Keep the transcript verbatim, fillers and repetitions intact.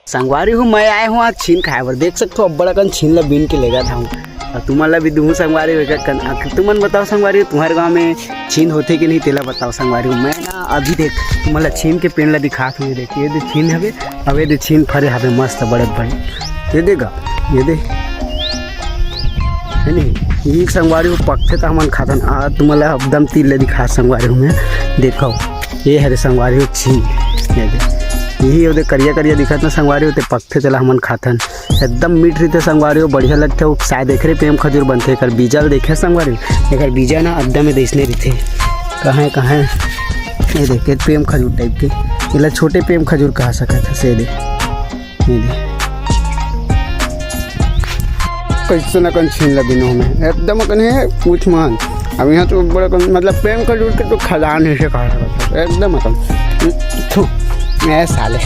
संगवारी हो, मैं आए हूँ आज छीन खाए बर। देख सकथो, अब्बड़ अकन छीन ला बीन के लेगत हूँ। अउ तुमन ला भी दूहूँ संगवारी हो, एक अकन। अ, तुमन बताओ संगवारी हो, तुम्हर गाँव में छीन होथे कि नहीं, तेला बताओ संगवारी हो। मैं ना अभी देख, तुमन ला छीन के पेड़ ला दिखात हूँ। ये देख, ये दे छीन हवे, अब ये दे छीन फरे हवे मस्त बड़े बड़े। ये दे गा, ये दे, है नहीं? ये संगवारी हो पकथे त हमन खाथन। आ तुमन ला एकदम तीर ले दिखा संगवारी हो, मैं देखो, ये हरे संगवारी हो छीन। ये दे, यही ओदे करिया करिया दिखत ना संगवारी हो, ते पकथे तेला हमन खाथन। एकदम मीठ रहिथे संगवारी हो, बढ़िया लगथे। वो शायद एकरे पेम खजूर बनथे। एकर बीजा ल देखे संगवारी हो, एकर बीजा ना एकदम में देसने रहिथे। कहाँ कहाँ ये देख, ये पेम खजूर टाइप के, एला छोटे पेम खजूर कहा सकत है। से दे, ये दे, कैसे न कन छीन ल बिनो में एकदम अकन है, पूछ मान। अब यहाँ तो बड़ा कन, मतलब पेम खजूर के तो खदान है से कहा सकत है, एकदम अकन। थू, ए साले।